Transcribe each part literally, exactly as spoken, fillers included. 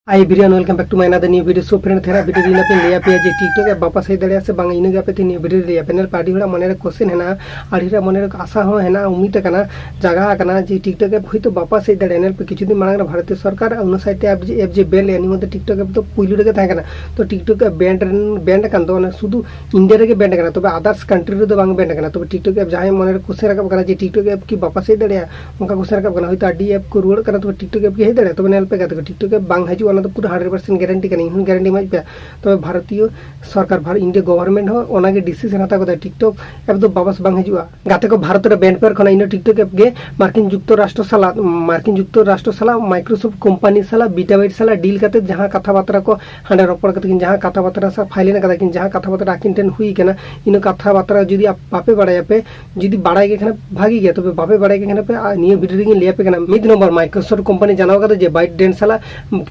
Hi everyone, welcome back to my another new video. So friend, ᱛᱮᱦᱮᱧᱟᱜ video ᱨᱮ ᱤᱧ ᱟᱯᱮᱧ ᱞᱟᱹᱭ ᱟᱯᱮᱭᱟ ᱡᱮ TikTok app ᱵᱟᱯᱟᱥ ᱦᱮᱡ ᱫᱟᱲᱮᱭᱟᱜᱼᱟ ᱥᱮ ᱵᱟᱝ, ᱤᱱᱟᱹᱜᱮ ᱟᱯᱮ ᱛᱮᱦᱮᱧ ᱱᱤᱭᱟᱹ video ᱨᱮ ᱞᱟᱹᱭ ᱟᱯᱮ᱾ ᱧᱮᱞ ᱯᱮ, ᱟᱹᱰᱤ ᱦᱚᱲᱟᱜ ᱢᱚᱱᱮ ᱨᱮ question ᱦᱮᱱᱟᱜᱼᱟ, ᱟᱹᱰᱤ ᱦᱚᱲᱟᱜ ᱢᱚᱱᱮ ᱨᱮ ᱟᱥᱟ ᱦᱚᱸ ᱦᱮᱱᱟᱜᱼᱟ, ᱩᱢᱤᱫ ᱟᱠᱟᱱᱟ, ᱡᱟᱜᱟ ᱟᱠᱟᱱᱟ ᱡᱮ TikTok app ᱦᱚᱭᱛᱳ ᱵᱟᱯᱟᱥ ᱦᱮᱡ ᱫᱟᱲᱮᱭᱟᱜᱼᱟ᱾ ᱧᱮᱞ ᱯᱮ, ᱠᱤᱪᱷᱩ ᱫᱤᱱ ᱢᱟᱲᱟᱝ ᱨᱮ ᱵᱷᱟᱨᱚᱛᱤᱭᱚ ᱥᱚᱨᱠᱟᱨ ᱚᱱᱩᱥᱟᱨ ᱛᱮ app ᱡᱮ, app ᱡᱮ ban ᱞᱮᱜᱼᱟ, ᱱᱤᱭᱟᱹ ᱢᱚᱫᱽᱫᱷᱮ TikTok app ᱫᱚ ᱯᱩᱭᱞᱩ ᱨᱮᱜᱮ ᱛᱟᱦᱮᱸ ᱠᱟᱱᱟ᱾ ᱛᱚ TikTok app ban ᱨᱮᱱ, ban ᱟᱠᱟᱱ ᱫᱚ ᱚᱱᱟ ᱥᱩᱫᱷᱩ ᱤᱱᱰᱤᱭᱟ ᱨᱮᱜᱮ ban ᱟᱠᱟᱱᱟ, ᱛᱚᱵᱮ others country ᱨᱮᱫᱚ ᱵᱟᱝ ban ᱟᱠᱟᱱᱟ᱾ ᱛᱚᱵᱮ TikTok app ᱡᱟᱦᱟᱸᱭ ᱢᱚᱱᱮ ᱨᱮ question ᱨᱟᱠᱟᱵ ᱠᱟᱱᱟ ᱡᱮ TikTok app ᱠᱤ ᱵᱟᱯᱟᱥ ᱦᱮᱡ ᱫᱟᱲᱮᱭᱟᱜᱼᱟ, ᱚᱱᱠᱟ question ᱨᱟᱠᱟᱵ ᱠᱟᱱᱟ, ᱦᱚᱭᱛᱳ ᱟᱹᱰᱤ app ᱠᱚ ᱨᱩᱣᱟᱹᱲᱚᱜ ᱠᱟᱱᱟ, ᱛᱚᱵᱮ TikTok app ᱜᱮ ᱦᱮᱡ ᱫᱟᱲᱮᱭᱟᱜᱼᱟ᱾ ᱛᱚᱵᱮ ᱧᱮᱞ ᱯᱮ ᱜᱟᱛᱮ ᱠᱚ, TikTok app ᱵᱟᱝ ᱦᱤᱡᱩᱜᱼᱟ, ᱚᱱᱟ ᱫᱚ ᱯᱩᱨᱟᱹ hundred percent guarantee ᱠᱟᱱᱟ, ᱤᱧ ᱦᱚᱸ guarantee ᱮᱢᱟᱫ ᱯᱮᱭᱟ᱾ ᱛᱚᱵᱮ ᱵᱷᱟᱨᱚᱛᱤᱭᱚ ᱥᱚᱨᱠᱟᱨ, ᱵᱷᱟᱨᱚᱛ, India government ᱦᱚᱸ ᱚᱱᱟᱜᱮ decision ᱦᱟᱛᱟᱣ ᱠᱟᱫᱟ, TikTok app ᱫᱚ ᱵᱟᱯᱟᱥ ᱵᱟᱝ ᱦᱤᱡᱩᱜᱼᱟ᱾ ᱜᱟᱛᱮ ᱠᱚ, ᱵᱷᱟᱨᱚᱛ ᱨᱮ ban ᱯᱚᱨ ᱠᱷᱚᱱᱟᱜ ᱤᱱᱟᱹ TikTok app ᱜᱮ ᱢᱟᱨᱠᱤᱱ ᱡᱩᱠᱛᱚ ᱨᱟᱥᱴᱨᱚ ᱥᱟᱞᱟᱜ, ᱢᱟᱨᱠᱤᱱ ᱡᱩᱠᱛᱚ ᱨᱟᱥᱴᱨᱚ ᱥᱟᱞᱟᱜ Microsoft company ᱥᱟᱞᱟᱜ, Betabyte ᱥᱟᱞᱟᱜ deal ᱠᱟᱛᱮ ᱡᱟᱦᱟᱸ ᱠᱟᱛᱷᱟ ᱵᱟᱛᱨᱟ ᱠᱚ ᱦᱟᱸᱰᱮ ᱨᱚᱯᱚᱲ ᱠᱟᱛᱮ ᱠᱤᱱ ᱡᱟᱦᱟᱸ ᱠᱟᱛᱷᱟ ᱵᱟᱛᱨᱟ ᱥᱟᱵ file ᱠᱟᱫᱟ ᱠᱤᱱ, ᱡᱟᱦᱟᱸ ᱠᱟᱛᱷᱟ ᱵᱟᱛᱨᱟ ᱟᱹᱠᱤᱱ ᱴᱷᱮᱱ ᱦᱩᱭ ᱠᱟᱱᱟ, ᱤᱱᱟᱹ ᱠᱟᱛᱷᱟ ᱵᱟᱛᱨᱟ ᱡᱩᱫᱤ ᱟᱯ-, ᱵᱟᱯᱮ ᱵᱟᱲᱟᱭᱟᱯᱮ, ᱡᱩᱫᱤ ᱵᱟᱲᱟᱭ ᱜᱮ ᱠᱷᱟᱱ ᱵᱷᱟᱜᱤ ᱜᱮᱭᱟ, ᱛᱚᱵᱮ ᱵᱟᱯᱮ ᱵᱟᱲᱟᱭ ᱜᱮ ᱠᱷᱟᱱ ᱯᱮ, ᱟᱨ ᱱᱤᱭᱟᱹ video ᱨᱮᱜᱤᱧ ᱞᱟᱹᱭ ᱟᱯᱮ ᱠᱟᱱᱟ᱾ ᱢᱤᱫ ᱱᱚᱢᱵᱚᱨ, Microsoft company ᱡᱟᱱᱟᱣ ᱠᱟᱫᱟ ᱡᱮ ByteDance ᱥᱟᱞᱟᱜ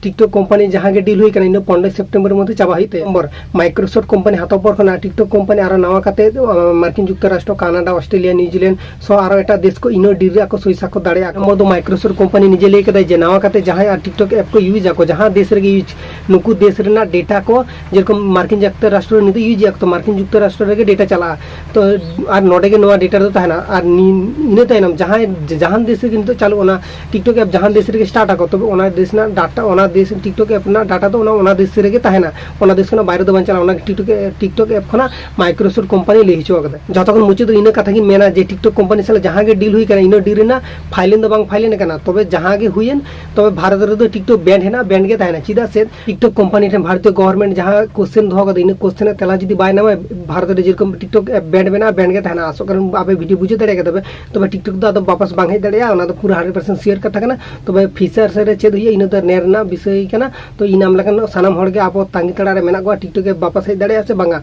TikTok company ᱡᱟᱦᱟᱸ ᱜᱮ deal ᱦᱩᱭ ᱠᱟᱱᱟ, ᱤᱱᱟᱹ ᱯᱚᱱᱨᱚᱭ September ᱢᱚᱫᱽᱫᱷᱮ ᱪᱟᱵᱟ ᱦᱩᱭᱩᱜ ᱛᱟᱭᱟ᱾ ᱱᱚᱢᱵᱚᱨ, Microsoft company ᱦᱟᱛᱟᱣ ᱯᱚᱨ ᱠᱷᱚᱱᱟᱜ TikTok company ᱟᱨᱚ ᱱᱟᱣᱟ ᱠᱟᱛᱮ, ᱟᱸ, ᱢᱟᱨᱠᱤᱱ ᱡᱩᱠᱛᱚᱨᱟᱥᱴᱨᱚ, ᱠᱟᱱᱟᱰᱟ, ᱚᱥᱴᱨᱮᱞᱤᱭᱟ, ᱱᱤᱭᱩᱡᱤᱞᱮᱱᱰ ᱥᱚ ᱟᱨᱚ ᱮᱴᱟᱜ ᱫᱮᱥ ᱠᱚ ᱤᱱᱟᱹ deal ᱨᱮᱭᱟᱜ ᱠᱚ ᱥᱳᱭᱥᱟ ᱠᱚ ᱫᱟᱲᱮᱭᱟᱜᱼᱟ᱾ ᱱᱚᱢᱵᱚᱨ ᱫᱚ, Microsoft company ᱱᱤᱡᱮ ᱞᱟᱹᱭ ᱠᱟᱫᱟᱭ ᱡᱮ ᱱᱟᱣᱟ ᱠᱟᱛᱮ ᱡᱟᱦᱟᱸᱭ ᱟᱨ TikTok app ᱠᱚ use ᱟᱠᱚ, ᱡᱟᱦᱟᱸ ᱫᱮᱥ ᱨᱮᱜᱮ use, ᱱᱩᱠᱩ ᱫᱮᱥ ᱨᱮᱱᱟᱜ data ᱠᱚ, ᱡᱮᱨᱚᱠᱚᱢ ᱢᱟᱨᱠᱤᱱ ᱡᱩᱠᱛᱚᱨᱟᱥᱴᱨᱚ ᱨᱮ ᱱᱤᱛᱚᱜ use ᱟᱠᱚ, ᱛᱚ ᱢᱟᱨᱠᱤᱱ ᱡᱩᱠᱛᱚᱨᱟᱥᱴᱨᱚ ᱨᱮᱜᱮ data ᱪᱟᱞᱟᱜᱼᱟ᱾ ᱛᱚ ᱟᱨ ᱱᱚᱰᱮ ᱜᱮ ᱱᱚᱣᱟ data ᱫᱚ ᱛᱟᱦᱮᱱᱟ᱾ ᱟᱨ ᱱᱤ-, ᱤᱱᱟᱹ ᱛᱟᱭᱱᱚᱢ ᱡᱟᱦᱟᱸᱭ, ᱡᱟᱦᱟᱱ ᱫᱮᱥ ᱨᱮᱜᱮ ᱱᱤᱛᱚᱜ ᱪᱟᱹᱞᱩᱜ ᱚᱱᱟ TikTok app, ᱡᱟᱦᱟᱱ ᱫᱮᱥ ᱨᱮᱜᱮ start ᱟᱠᱚ, ᱛᱚᱵᱮ ᱚᱱᱟ ᱫᱮᱥ ᱨᱮᱱᱟᱜ data, ᱚᱱᱟ ᱫᱮᱥ TikTok app ᱨᱮᱱᱟᱜ data ᱫᱚ ᱚᱱᱟ, ᱚᱱᱟ ᱫᱮᱥ ᱨᱮᱜᱮ ᱛᱟᱦᱮᱱᱟ, ᱚᱱᱟ ᱫᱮᱥ ᱠᱷᱚᱱᱟᱜ ᱵᱟᱭᱨᱮ ᱫᱚ ᱵᱟᱝ ᱪᱟᱞᱟᱜᱼᱟ᱾ ᱚᱱᱟ TikTok, TikTok app ᱠᱷᱚᱱᱟᱜ Microsoft company ᱞᱟᱹᱭ ᱦᱚᱪᱚ ᱟᱠᱟᱫᱟ᱾ ᱡᱚᱛᱚ ᱠᱷᱚᱱ ᱢᱩᱪᱟᱹᱫ ᱫᱚ ᱤᱱᱟᱹ ᱠᱟᱛᱷᱟ ᱜᱤᱧ ᱢᱮᱱᱟ ᱡᱮ TikTok company ᱥᱟᱞᱟᱜ ᱡᱟᱦᱟᱸ ᱜᱮ deal ᱦᱩᱭ ᱠᱟᱱᱟ, ᱤᱱᱟᱹ deal ᱨᱮᱱᱟᱜ file ᱤᱱ ᱫᱚ ᱵᱟᱝ file ᱤᱱ ᱠᱟᱱᱟ, ᱛᱚᱵᱮ ᱡᱟᱦᱟᱸ ᱜᱮ ᱦᱩᱭᱮᱱ, ᱛᱚᱵᱮ ᱵᱷᱟᱨᱚᱛ ᱨᱮᱫᱚ TikTok ban ᱦᱮᱱᱟᱜ, ban ᱜᱮ ᱛᱟᱦᱮᱱᱟ᱾ ᱪᱮᱫᱟᱜ ᱥᱮ TikTok company ᱴᱷᱮᱱ ᱵᱷᱟᱨᱚᱛᱤᱭᱚ government ᱡᱟᱦᱟᱸ question ᱫᱚᱦᱚ ᱠᱟᱫᱟ, ᱤᱱᱟᱹ question ᱨᱮᱱᱟᱜ ᱛᱮᱞᱟ ᱡᱩᱫᱤ ᱵᱟᱭ ᱧᱟᱢᱟ, ᱵᱷᱟᱨᱚᱛ ᱨᱮ ᱡᱮᱨᱚᱠᱚᱢ TikTok app ban ᱢᱮᱱᱟᱜᱼᱟ, ban ᱜᱮ ᱛᱟᱦᱮᱱᱟ᱾ ᱟᱥᱚᱜ ᱠᱟᱱᱟ ᱟᱯᱮ video ᱵᱩᱡᱷᱟᱹᱣ ᱫᱟᱲᱮ ᱠᱟᱫᱟ ᱯᱮ, ᱛᱚᱵᱮ TikTok ᱫᱚ ᱟᱫᱚ ᱵᱟᱯᱟᱥ ᱵᱟᱝ ᱦᱮᱡ ᱫᱟᱲᱮᱭᱟᱜᱼᱟ, ᱚᱱᱟ ᱫᱚ ᱯᱩᱨᱟᱹ hundred percent sure ᱠᱟᱛᱷᱟ ᱠᱟᱱᱟ᱾ ᱛᱚᱵᱮ future ᱥᱮᱫ ᱨᱮ ᱪᱮᱫ ᱦᱩᱭᱩᱜᱼᱟ, ᱤᱱᱟᱹ ᱫᱚ ᱧᱮᱞ ᱨᱮᱱᱟᱜ ᱵᱤᱥᱚᱭ ᱠᱟᱱᱟ᱾ ᱛᱚ ᱤᱧ ᱟᱢ ᱞᱮᱠᱟᱱ ᱥᱟᱱᱟᱢ ᱦᱚᱲ ᱜᱮ ᱟᱵᱚ ᱛᱟᱺᱜᱤ ᱛᱟᱲᱟ ᱨᱮ ᱢᱮᱱᱟᱜ ᱠᱚᱣᱟ, TikTok app ᱵᱟᱯᱟᱥ ᱦᱮᱡ ᱫᱟᱲᱮᱭᱟᱜᱼᱟ ᱥᱮ ᱵᱟᱝᱟ᱾